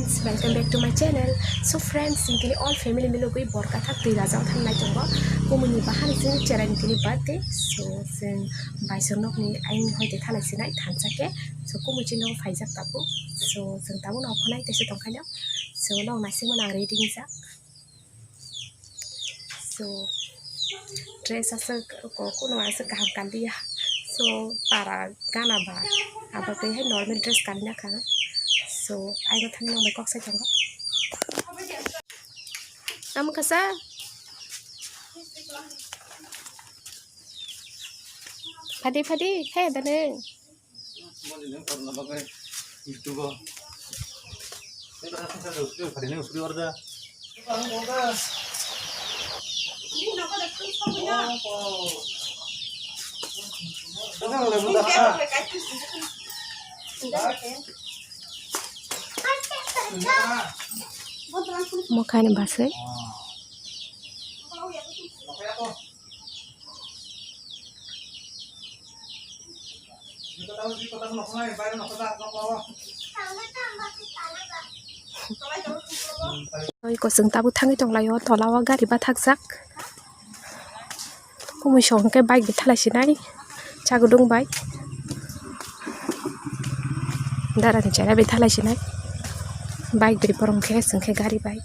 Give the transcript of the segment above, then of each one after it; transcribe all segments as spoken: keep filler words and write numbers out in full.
Welcome back to my channel. So friends, tini all family milogwi borka thak twi rajak thang nai tongo. Kumuni bahani chini cherai ni tini birthday. So chwng baisong nokni ayang hoite thalai sinai thansa khe. So kumui chini nogo phaijak tabuk. So chwng tabuk no khonai tesa tongkhaino. So nok naisingmano ang ready wngjak. So dress aswk ko kuno aswk kaham kanliya. So para gana ba abo twi hai normal dress kanlina kha. So aino thangwi nang bai kok sai tongo. Tamo kasa. Phadi phadi he daneng. Mokhani baswi. Oi, kosong tabuk thangwi tonglaio, tola o gari bathakjak. Kumui song khe bike bai thalai sinai, chagudung bai. Dara ni chera bai thalai sinai, bike bai borong khe song khe gari bai.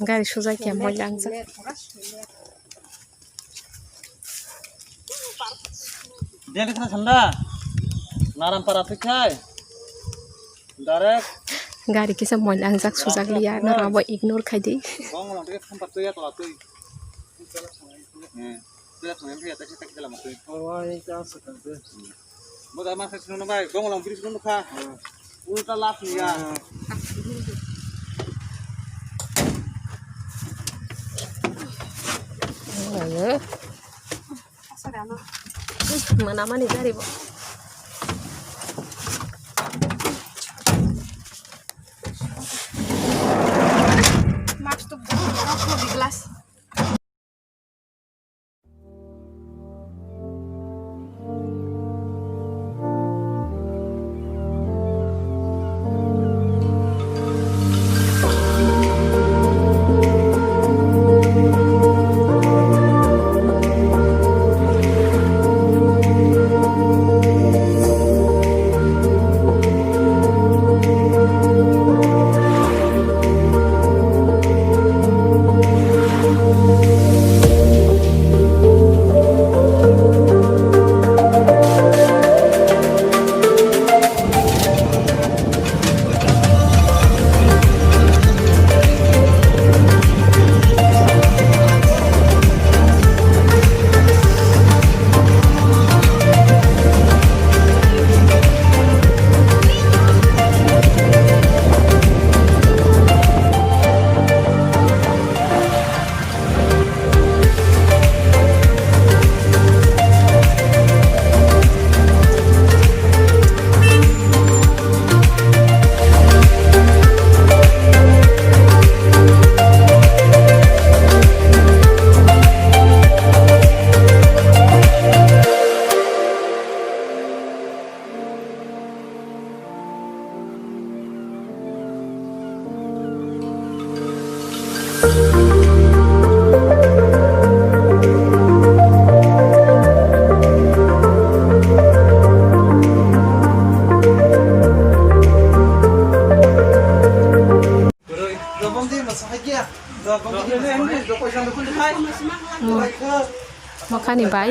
Gari sujak ya, moila wngjak. Dia di sana sanda. Naram para tuh kai. Direct. Gari kisa moila wngjak sujak liya, norok abo ignore khai di. Bong long dia tempat tuh ya, tola tuh. Eh, dia tuh yang dia tadi kita lama tuh. Oh, ini kan sekarang. Bo da ma khe sunu bai, gong long biri sunu kha. Ulta lap ni ya. Ayo. Mana mani gari bo. Mask tuh glass. Makhani bai.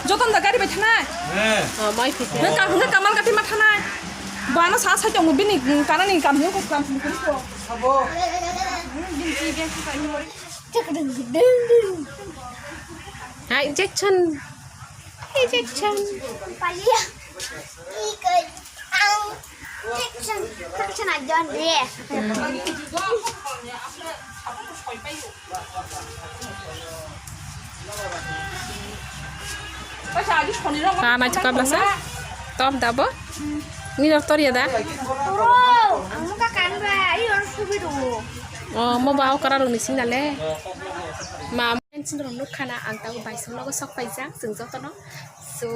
Joton da gari bai thanai. Nang kaham khe Kamal gati ma thanai. Bo ano sa sai tongo bini kanani kam hino kam hino. Hai, Jackson. Hey, Jackson. Palia. Ikai. Ang. Ka nai chuka blasa? Tom dabo? Ni doktor ya da? Bro, ang muka kan ba, ayo subi do. Oh, mo ba okara rung ni sing dale. Ma, sing rung nuk khana ang tabo bai sung nogo sok pai jang, sung joto no. So,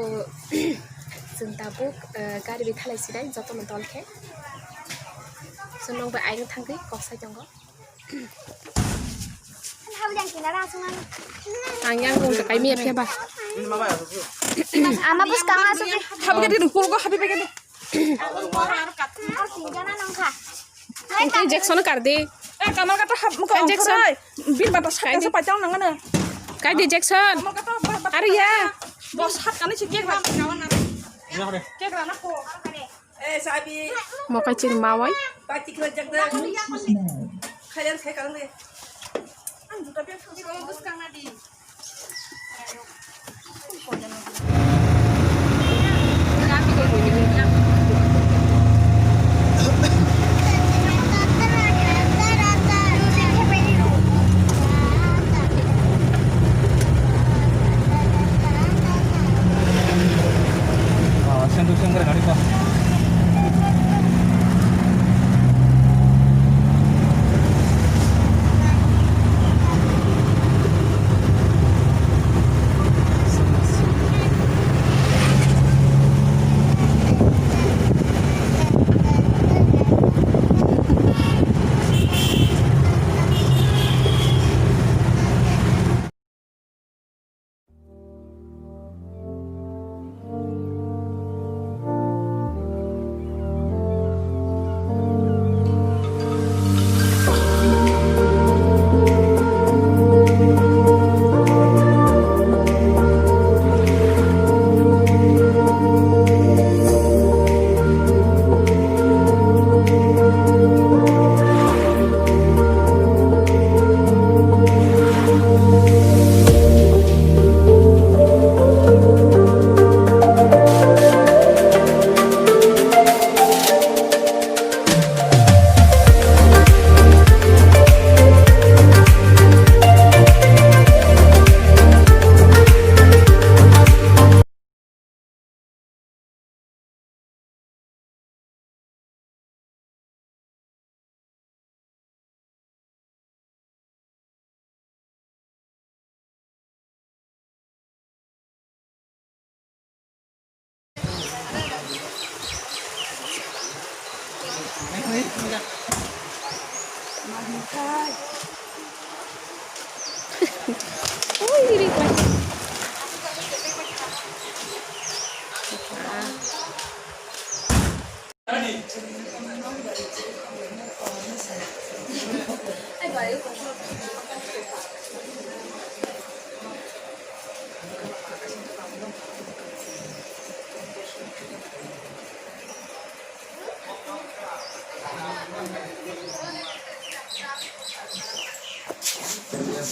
sung tabuk, eh, gari bi thalai sidai, joto no dol khe. So, nong ba aing thangri, kok sai tongo. Ang yang rung kakai mi apya ba. Ama bus kama suki. Habi ka di rukul ko habi ka di. Ang ko har kat. Ang sinjana nang kha. Ang ko injection kar di. Eh, kamar kata hab muka injection. Bin batas kai di. Sa pachang nang ana. Kai di injection. Kamar kata ba-, ba-, Ari ya. Bos hat kani si kek ra. Kek ra na ko. Eh, sabi. Mo kai chini mawai. Pati khlai jak da. Khayang khai kang de. Ang juta pe phu ko bus kang na di.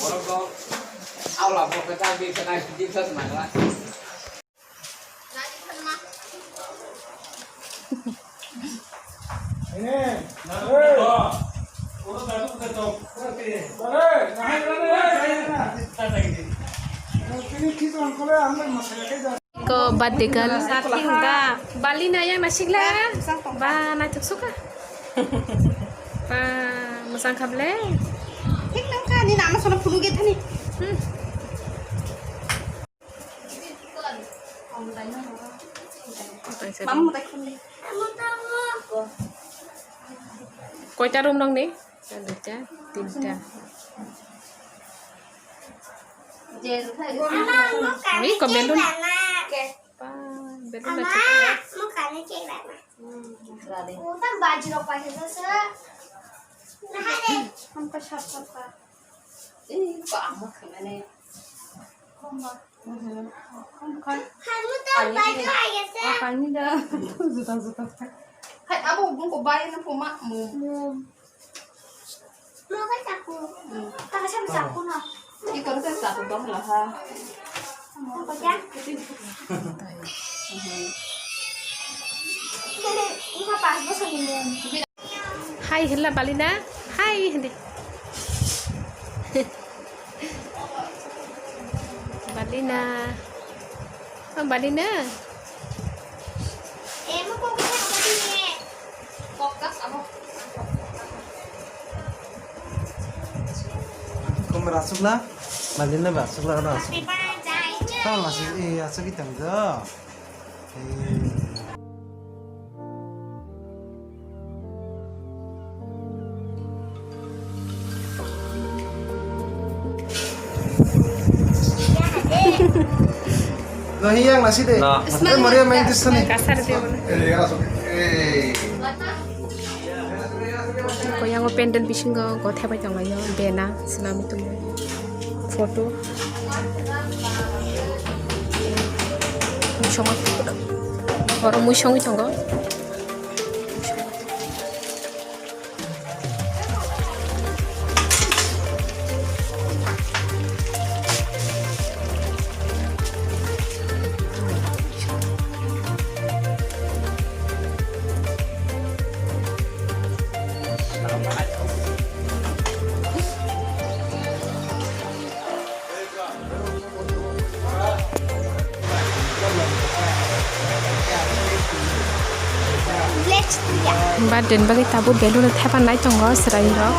Borok rok aula bo khe tak di khe nai di khe nai la. Ko birthday girl. Bali na yang nasikla. Ba naithok suka. Ba mosang khable. Thik nang kha ni nama sono phunu ge thani. Hmm. Koita room nong ni? Duita, tinta. Ni ko balloon. Pa, balloon na chika. Hamka sap sap ka. Eh, pa, amo khamane. Kani da. Juta, juta. Hai, abo bung ko bai na poma mo. Mo kai chaku. Kaka sa chaku na. Iko sa chaku bang la ha. Mo ko ja. Iko Hai hilla Balina. Hai hindi. Balina. Oh, Balina. Kung rasukla? Balina ba asukla rasuk. Tang lasik, eh, asuk itang do. No, hiyang nasi de. No. Eh, Maria main tis sani. Kasar de. Eh, ya, so. Eh. Ko yang pendel bisingo go thebai tonglaio bena sinami tum photo. Musong. Oro musong tongo. Birthday ni bagwi tabuk balloon no thepan nai tongo chwrai rok.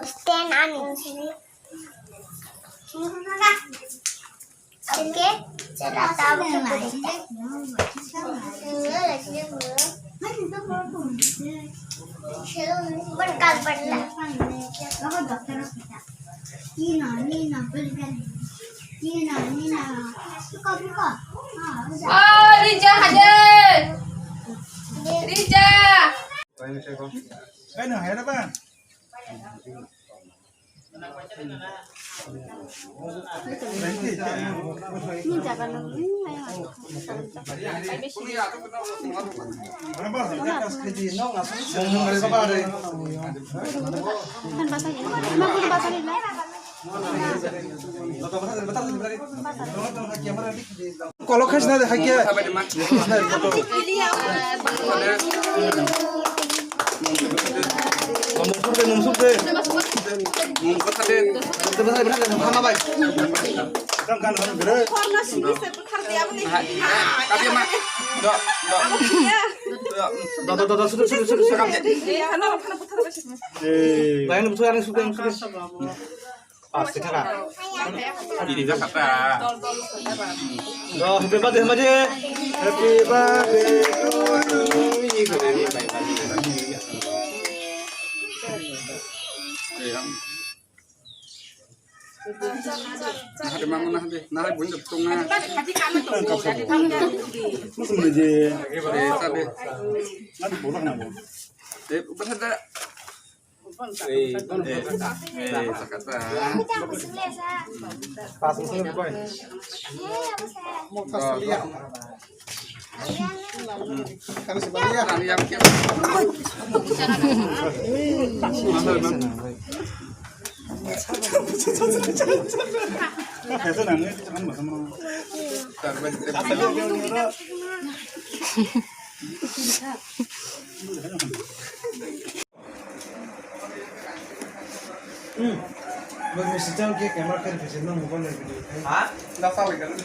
Stand ani. Okay. Berkal berla. Oh, Rija hadir. Rija. Kaino hai ra ba? Kolok khai sina de, hai khe. Mumsuk de, mumsuk de. Mumsuk de. Hama bai. Kan, kan, kan, kan. Hai, kadia ma. Do, do. Do, do, do, do, sudu, sudu, sudu, sudu. Eh. Lain butuh yang suka, yang suka. Pas, sekarang. Ini dah kata. Oh, happy birthday, Haji. Happy birthday to you. Nah, di mana, nah, di, nah, bunyi tung, nah. Musim ni je. Eh, tadi. Nanti bolak nabo. Eh, berada. Hmm. Bo misi jang ke camera khe rwkhe se nang mobile nai video khai. Ha? Na sa wai kan.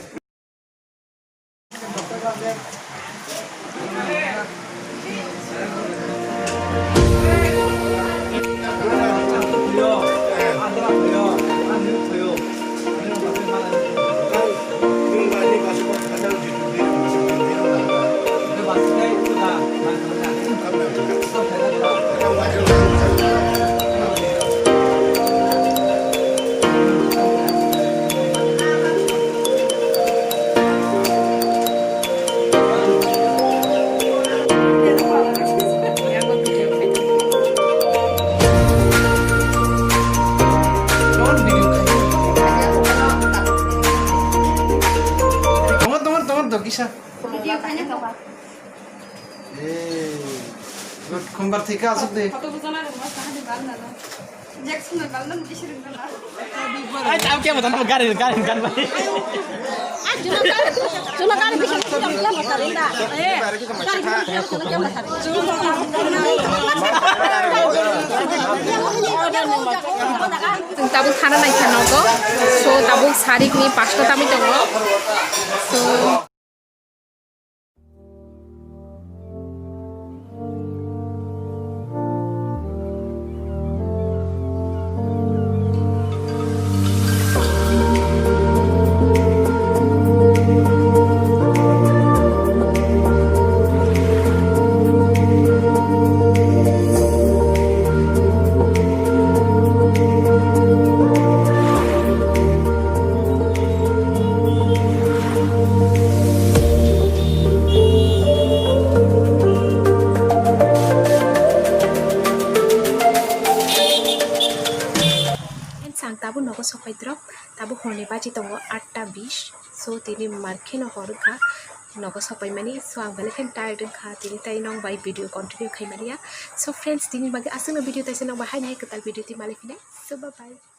Tongo, tongo, tongo, tongo, kisa. Video khaina toka. Eh, good, khumbar thika asuk de. Photo bujana rwma sahani bal nana. Jackson bai bal nana bisi rwma na. Ai, tau kya batan, gari, gari, gari. Ai, juna gari, juna gari bisi rwma na mata rinda. Eh, gari bisi rwma na mata rinda. Chwng tabuk khana naikha nogo. So, tabuk sarikni pasta tamwi tongo. So, Ang tabuk nogo sopai drop, tabuk horni baji tongo atta bish. So, tini markheno hor wngkha, nogo sopaimani. So, ang belai kheno tired wngkha, tini tai nong bai video continue khaimani ya. So, friends, tini bagwi aswkno video taisa nong bai haino hai kwtal video twi malai phinai. So, bye bye.